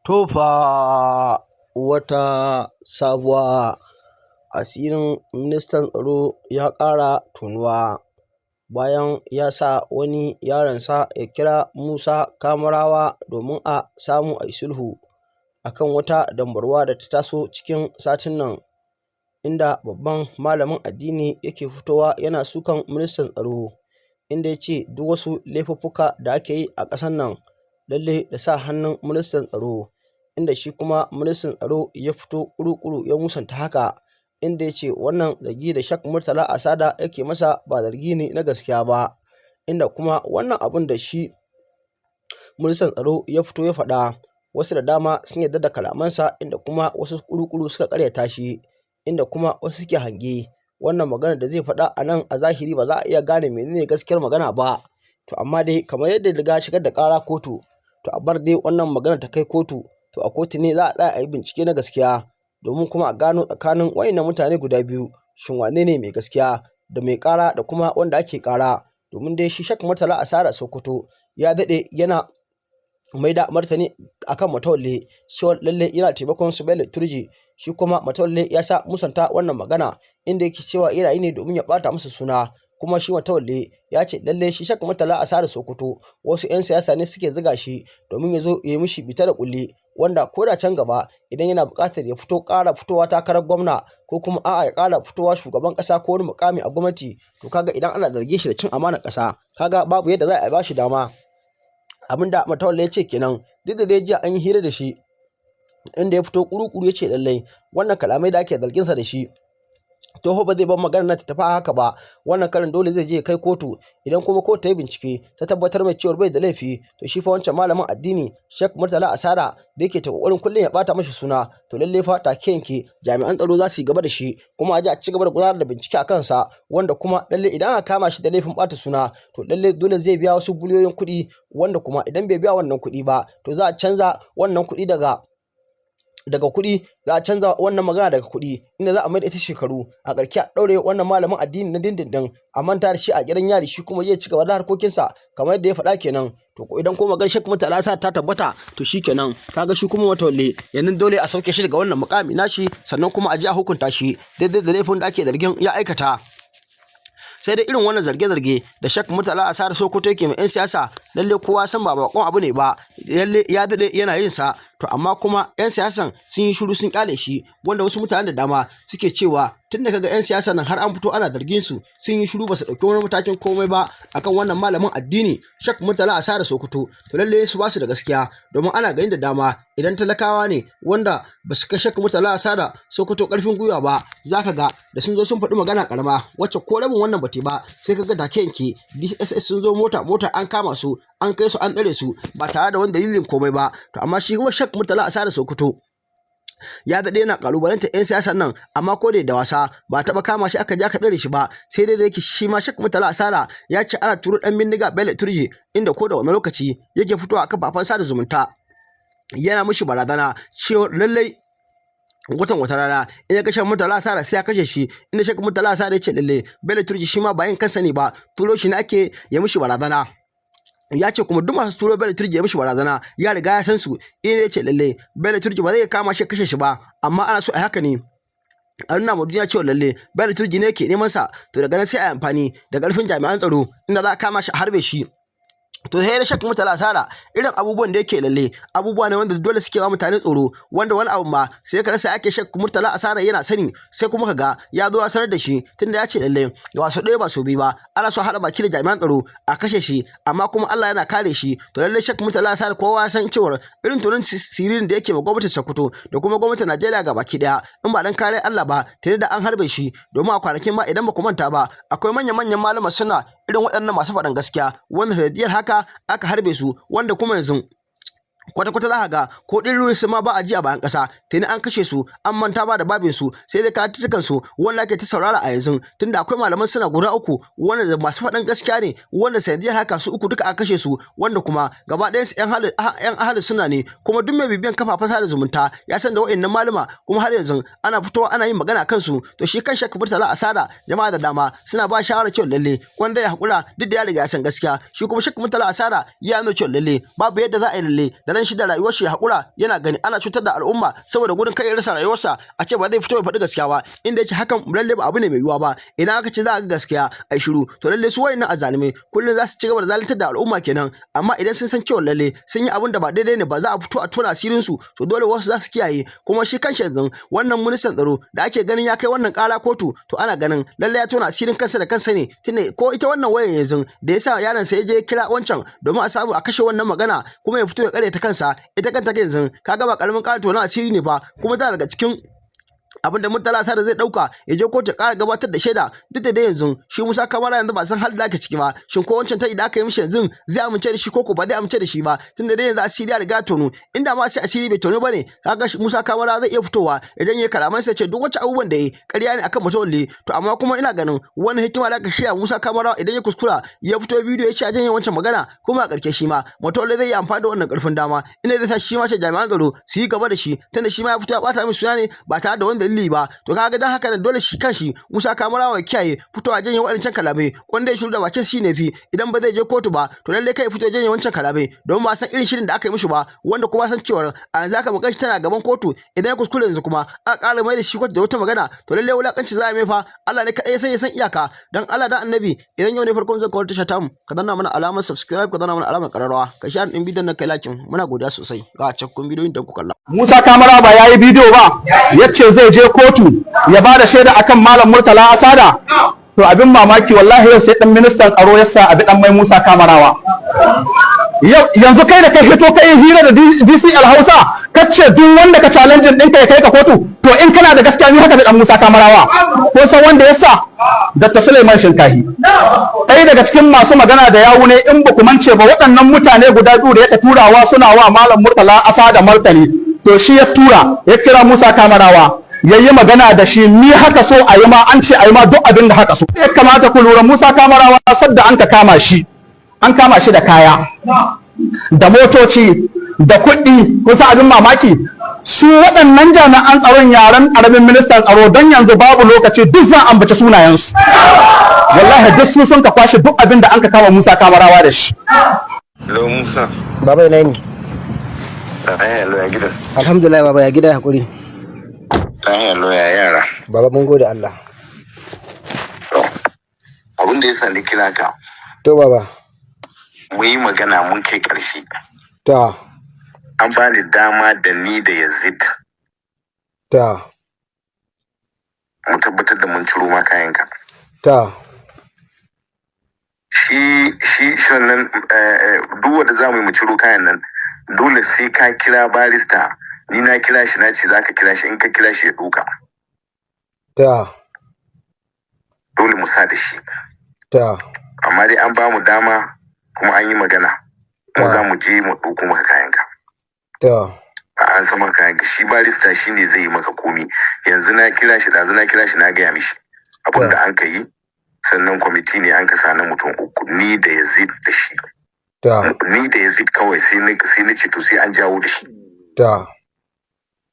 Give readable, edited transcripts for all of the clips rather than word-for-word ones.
To fa wata sabuwa, asirin ministan tsaro ya ƙara tonuwa bayan ya sa wani yaronsa ya kira Musa Kamarawa domin a samu a yi sulhu a kan wata dambarwa da ta taso cikin satin nan, inda babban malamin addini yake fitowa yana sukan ministan tsaro, inda ya ce duk wasu laifuffuka da ake yi a ƙasar nan lallai da sa hannun ministan tsaro, inda shi kuma ministan tsaro ya fito ƙuru-ƙuru ya musanta haka, inda ya ce wannan zargi da Sheikh Murtala Asada yake masa ba zargi ne na gaskiya ba, inda kuma wannan abun da shi ministan tsaro ya fito ya faɗa, wasu da dama sun yarda da kalamansa, inda kuma wasu ƙuru-ƙuru suka ƙaryata shi, inda kuma wasu suke hange wannan maganar da zai faɗa a nan a zahiri ba za a iya gane menene gaskiyar magana ba. To amma dai kamar yadda ya riga shigar da ƙara kotu, to a bar dai wannan maganar ta kai kotu, to a kotu ne za a tsaya a yi bincike na gaskiya domin kuma a gano tsakanin waɗannan mutane guda biyu, shin wane ne mai gaskiya, da mai ƙara da kuma wanda ake ƙara. Domin dai shi Sheikh Murtala Asada Sokoto ya daɗe yana mai da martani akan Matawalle cewa lallai yana taimakon su Bello Turji, shi kuma Matawalle ya sa musanta wannan magana, inda yake cewa yana yi ne domin ya ɓata masa suna. Kuma shi Matawalle ya ce lallai shi Sheikh Murtala Asada Sokoto wasu 'yan siyasa ne suke zuga shi domin ya zo ya yi mishi bita da ƙulli, wanda ko da can gaba idan yana buƙatar ya fito ƙara fitowa takarar gwamna ko kuma a'a ya ƙara fitowa shugaban ƙasa ko wani muƙami a gwamnati, to kaga idan ana zargin shi da cin amanar ƙasa, kaga babu yadda za a ba shi dama. Abinda Matawalle ya ce kenan. Duk da dai jiya an yi hira da shi, inda ya fito ƙuru-ƙuru ya ce lallai wannan kalamai da ake zarginsa da shi, to ba zai bar maganar ta tafi haka ba. Wannan karin dole zai je kai kotu. Idan kuma kotu ta yi bincike ta tabbatar mai cewa bai da laifi, to shi fa wancan malamin addini Sheikh Murtala Asada da yake ta kokarin kullum ya bata mashi suna, to lalle fa take yanke jami'an tsaro za su yi gaba da shi, kuma a je a ci gaba da gudanar da bincike a kansa, wanda kuma lalle idan aka kama shi da laifin bata suna, to lalle dole zai biya wasu biliyoyin kuɗi, wanda kuma idan bai biya wannan kuɗi ba, to za a canza wannan kuɗi daga kuɗi, za a canza wannan magana daga kuɗi, inda za a mai da ita shekaru. A ƙarshe a ɗaure wannan malamin addini na dindindin, a manta da shi a gidan yari, shi kuma zai ci gaba da harkokinsa kamar yadda ya faɗa kenan. To idan kuma maganar Sheikh Murtala sa ta tabbata, to shi kenan kaga shi kuma Matawalle yanzu dole a sauke shi daga wannan mukami nashi, sannan kuma a je a hukunta shi daidai da laifin da ake zargin ya aikata. Sai dai irin wannan zarge-zarge da Sheikh Murtala Asada Sokoto yake mai 'yan siyasa, lalle kowa san ba bakon abu ne ba, lalle ya daɗe yana yin sa. To amma kuma 'yan siyasan sun yi shiru sun kyale shi, wanda wasu mutane da dama suke cewa tun da kaga 'yan siyasa nan har an fito ana zargin su, sun yi shiru ba su ɗauki wani matakin komai ba akan wannan malamin addini Sheikh Murtala Asada Sokoto, to lalle su ba su da gaskiya, domin ana ganin da dama idan talakawa ne wanda ba su kai Sheikh Murtala Asada Sokoto karfin gwiwa ba, zaka ga da sun zo sun faɗi magana karama wacce ko rabin wannan bate ba, sai kaga take yanke DSS sun zo mota mota an kama su, an kai su, an tsare su ba tare da wani dalilin komai ba. To amma shi kuma Sheikh Murtala Asada Sokoto ya daɗe yana ƙalubalantar 'yan siyasan nan, amma ko da wasa ba taɓa kama shi aka je aka tsare shi ba. Sai dai da yake shi ma Sheikh Murtala Asada ya ce ana turo ɗan bindiga Bello Turji, inda ko da wani lokaci yake fitowa a kafafen sada zumunta yana mishi barazana cewa lallai watan wata rana in ya kashe Murtala Asada sai ya kashe shi, inda Sheikh Murtala Asada ya ce lallai Bello Turji shi ma ba yin kansa ne ba, turo shi ne ake ya mishi barazana. Ya ce kuma duk masu turo Bello Turji ya mishi barazana ya riga ya san su, in ya ce lalle Bello Turji ba zai kama shi kashe shi ba, amma ana so a haka ne a nuna ma duniya cewa lalle Bello Turji ne ke neman sa, to daga nan sai a yi amfani da ƙarfin jami'an tsaro inda za a kama shi a harbe shi. To sai da Sheikh Murtala Asada irin abubuwan da yake, lalle abubuwa ne wanda dole suke ba mutane tsoro, wanda wani abu ma sai ka rasa ake Sheikh Murtala Asada yana sani, sai kuma kaga ya zo ya sanar da shi, tunda ya ce lalle ba su ɗaya ba su biyu ba ana so haɗa baki da jami'an tsaro a kashe shi, amma kuma Allah yana kare shi. To lalle Sheikh Murtala Asada kowa ya san cewa irin tonon sirrin da yake ma gwamnatin Sokoto da kuma gwamnatin Najeriya ga baki daya, in ba dan kare Allah ba tare da an harbe shi. Domin a kwanakin ma, idan ba ku manta ba, akwai manya-manyan malama suna irin waɗannan masu faɗan gaskiya wanda sanadiyar haka aka harbe su, wanda kuma yanzu kwata-kwata za ka ga ko ɗin su ma ba a ji a bayan ƙasa, tuni an kashe su, an manta ba da babin su, sai dai karatuttukan su wanda ake ta saurara a yanzu, tunda akwai malaman suna guda uku wanda masu faɗan gaskiya ne, wanda sanadiyar haka su uku duka aka kashe su, wanda kuma gaba ɗayan su ƴan ahali suna ne. Kuma duk mai bibiyan kafafen sada zumunta ya san da wa'annan malama, kuma har yanzu ana fitowa ana yin magana kansu. To shi kan Sheikh Murtala Asada, jama'a da dama suna ba shawara cewa lalle wanda ya haƙura, duk da ya riga ya san gaskiya. Shi kuma Sheikh Murtala Asada ya nuna cewa lalle babu yadda za a yi lalle da ran shi da rayuwar shi ya haƙura yana gani ana cutar da al'umma saboda gudun kai ya rasa rayuwarsa, a ce ba zai fito ya faɗi gaskiya ba, inda yake hakan lalle ba abu ne mai yiwuwa ba. Idan aka ce za a ga gaskiya ai shiru, to lalle su wayannan azzalumai kullum za su ci gaba da zaluntar da al'umma kenan. Amma idan sun san cewa lalle sun yi abin da ba daidai ne ba, za a fito a tona asirin su, to dole wasu za su kiyaye. Kuma shi kanshi yanzu wannan ministan tsaro da ake ganin ya kai wannan ƙara kotu, to ana ganin lalle ya tona asirin kansa da kansa ne, tunda ko ita wannan wayar yanzu da yasa yaron sa ya je kira wancan domin a samu a kashe wannan magana, kuma ya fito ya ta kansa, ita kanta yanzu kaga ba karamin ƙara tona asiri ne ba. Kuma tana daga cikin abin da Murtala Sada zai dauka ya je kotu ƙara gabatar da shaida. Duk da dai yanzu shi Musa Kamara yanzu ba san halin da ake ciki ba, shin ko wancan ta idan aka yi mishi yanzu zai amince da shi ko ko ba zai amince da shi ba, tunda dai yanzu asiri ya riga tono. Inda ma sai asiri bai tono bane, kaga Musa Kamara zai iya fitowa idan ya kalaman sai ce duk wacce abubuwan da yi ƙarya ne akan Matawalle. To amma kuma ina ganin wani hikima da aka shirya Musa Kamara, idan ya kuskura ya fito bidiyo ya ce a janye wancan magana, kuma a ƙarshe shi ma Matawalle zai yi amfani da wannan ƙarfin dama inda zai sa shi ma ce jami'an tsaro su yi gaba da shi, tunda shi ma ya fito ya bata mishi suna ne ba tare da wani dalili ba. To kaga dan haka nan dole shi kanshi Musa Kamarawa ya kiyaye fitowa janye waɗancan kalamai, wanda ya shiru da bakin shi ne fi. Idan ba zai je kotu ba, to lalle kai fito janye wancan kalamai, don ba san irin shirin da aka yi mishi ba, wanda kuma san cewa a yanzu haka magashi tana gaban kotu. Idan ya kuskure yanzu kuma aka ƙara mai da shi kotu da wata magana, to lalle wulakanci za a mai fa, Allah ne kaɗai ya san iyaka. Dan Allah dan Annabi, idan yau ne farkon zan kawar tasha tamu, ka danna mana alamar subscribe, ka danna mana alamar ƙararrawa, ka share din bidiyon nan, kai like. Muna godiya sosai. Ga cikakkun bidiyoyin da ku kalla. Musa Kamara ba yayi bidiyo ba, yace zai je kotu ya ba da shaida akan Malam Murtala Asada. To abin mamaki, wallahi yau sai dan ministan tsaro ya sa abi dan mai Musa Kamarawa. Yau yanzu kai da kai hito kai hira da DCL Hausa, kace duk wanda ka challenge ɗinka ya kai ka kotu, to in kana da gaskiya ni haka bi dan Musa Kamarawa. Ko san wanda ya sa? Dr. Suleiman Shinkahi, ɗaya daga cikin masu magana da yawu ne. In ba ku mance ba, waɗannan mutane guda biyu da ya turawa suna wa Malam Murtala Asa da martani, to shi ya tura ya kira Musa Kamarawa ya yi magana da shi. Ni haka so a yi ma, an ce a yi ma duk abin da haka so. Ya kamata ku lura, Musa Kamarawa sadda an ka kama shi, an kama shi da kaya da motoci da kuɗi. Kusa abin mamaki, su waɗannan jami'an tsaron, yaran ƙaramin ministan tsaro, don yanzu babu lokaci duk zan ambaci sunayensu, wallahi duk su sun ka kwashe duk abin da an ka kama Musa Kamarawa da shi. Hello Musa. Baba, ina ne? Lahiya lau, ya gida? Alhamdulillah baba, ya gida, ya hakuri? Lahiya lau, ya yara? Baba, mun gode Allah. To, abin da ya sa ni kira ka, To baba. mu yi magana mun kai ƙarshe. Ta. An bani dama da ni da Yazid Ta. mu tabbatar da mun ciro ma kayanka. Ta. Shi sannan duk wanda za mu yi mu ciro kayan nan, dole sai ka kira barista. Ni na kira shi, na ce za ka kira shi, in ka kira shi ya ɗauka. Ta. Dole mu sa da shi. Ta. Amma dai an ba mu dama kuma an yi magana. Kuma za mu je mu ɗauko maka kayanka. Ta. An san maka kayanka. Shi barista shi ne zai yi maka komi. Yanzu na kira shi, ɗazu na kira shi, na gaya mishi abin da an ka yi. Sannan kwamiti ne an ka sa na mutum uku, ni da Yazid da shi. Ta. Ni da Yazid kawai, sai na ce to sai an jawo da shi. Ta.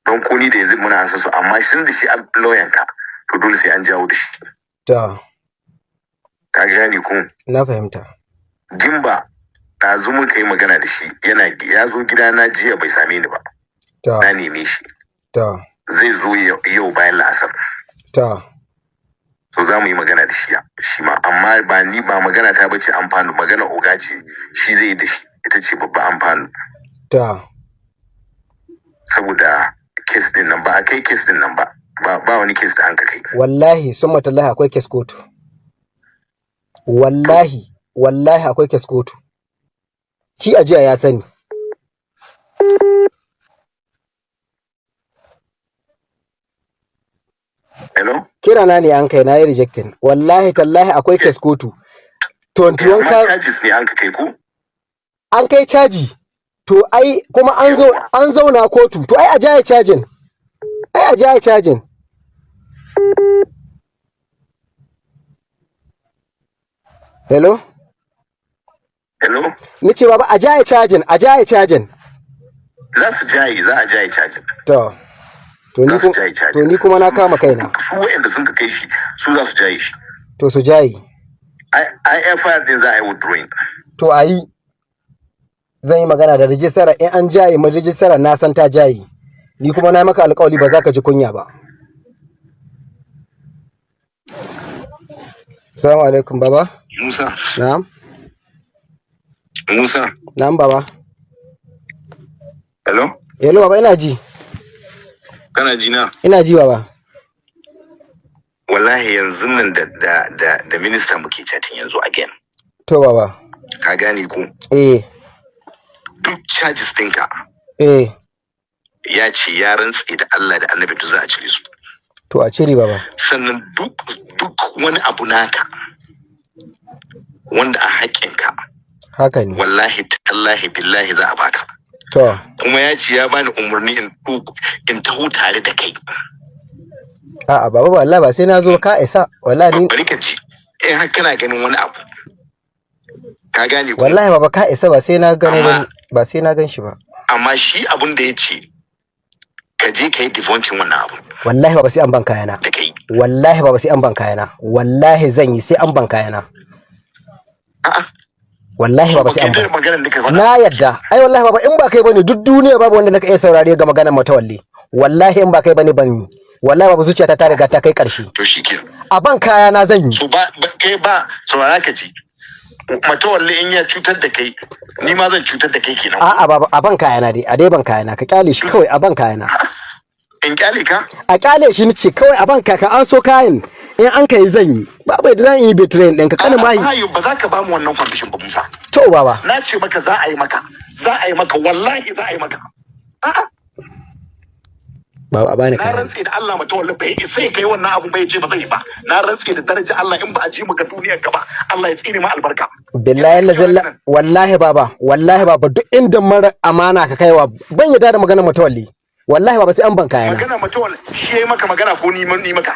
Don ko ni da Yazid muna ansa su, amma shin da shi an lauyan ka, to dole sai an jawo da shi. Ta. Ka gane ko? Na fahimta. Gimba, ɗazu muka yi magana da shi, yana ya zo gidana jiya bai same ni ba. Ta. Na neme shi. Ta. Zai zo yau bayan la'asar. Ta. So za mu yi magana da shi shi ma, amma ba ni ba, magana ta bace amfani, magana oga ce, shi zai yi da shi, ita ce babba amfani. Ta. Saboda case din nan ba a kai case din nan ba, ba wani case da an ka kai. Wallahi summa tallahi akwai case kotu. Wallahi wallahi akwai case kotu. Shi ajiya ya sani. Hello? Kira na ne an kai, na yi rejecting. Wallahi tallahi akwai case kotu. 21. Amma Ka charges ne an ka kai ko? An kai caji. To ai kuma an zo an zauna kotu. To ai a jaye cajin. Ai a jaye cajin. Hello? Hello? Ni ce baba, a jaye cajin, a jaye cajin. Za su jaye, za a jaye cajin. To. To ni Za su kuma jaye to cajin. ni kuma na kama kaina. Su waɗanda sun ka kai shi, su za su jaye shi. To su jaye. IFR din za a yi withdrawing. To ayi. Zan yi magana da rijistara. In an jaye mu rijistara, na san ta jaye. Ni kuma na yi maka alƙawari, ba za ka ji kunya ba. Assalamu alaikum, baba. Musa. Na'am. Musa. Na'am, baba. Hello. Hello, baba, ina ji. Kana ji na? Ina ji, baba. Wallahi yanzu nan da minista muke chatting yanzu again. To, baba. Ka gane ko? Eh. Duk charges ɗinka, Eh. ya ce ya rantse da Allah da Annabi duk za a cire su. To, a cire, baba. Sannan duk wani abu naka wanda a haƙƙinka, Haka ne. wallahi tallahi billahi za a baka. To. Kuma ya ce ya bani umarni in taho tare da kai. A'a baba, wallahi ba sai na zo, ka isa wallahi ni. Bari ka ji, in har kana ganin wani abu, ka gane ko? Wallahi baba, ka isa, ba sai na gano ba sai na gan shi ba. Amma shi abun da ya ce, ka je ka yi debunking wannan abu Wallahi baba, sai an ban kayana. da kai. Wallahi baba, sai an ban kayana. Wallahi zan yi, sai an ban kayana. A'a. Wallahi baba, sai an Baka yarda ban. da maganar da ka faɗa? Na yadda ai. Wallahi baba, in ba kai bane, duk duniya babu wanda naka iya saurare ga maganar Matawalli. Wallahi in ba kai bane, ban yi. Wallahi baba, zuciyata ta riga ta kai karshe. To shikenan. A ban kayana, zan yi. So ba kai ba, saurara ka ji, Matawalle in ya cutar da kai, ni ma zan cutar da kai kenan. A'a baba, a ban kayana dai, a dai ban kayana. Ka kyale shi kawai, a ban kayana. In kyale ka? A kyale shi nace, kawai a ban kaka an so kayan. In an kai, zan yi. Babu yadda zan yi betrayin ɗinka, kanin A'a, mahi. ba za ka ba mu wannan condition ba, Musa. To baba. Na ce maka za a yi maka, za a yi maka, wallahi za a yi maka. A'a. Baba, a bani Na kayana. rantse da Allah, Matawalle bai isa ya kai wannan abu bai ce ba zai yi ba. Na rantse da daraja Allah, in ba a ji maka duniyar ka ba, Allah ya tsine ma albarka. Billahi Ina lazalla. nan. Wallahi baba, wallahi baba, duk inda mara amana ka kaiwa, ban yadda da maganar Matawalli. Wallahi baba, sai an ban kayana. Magana Matawalle, shi yayi maka magana ko ni maka?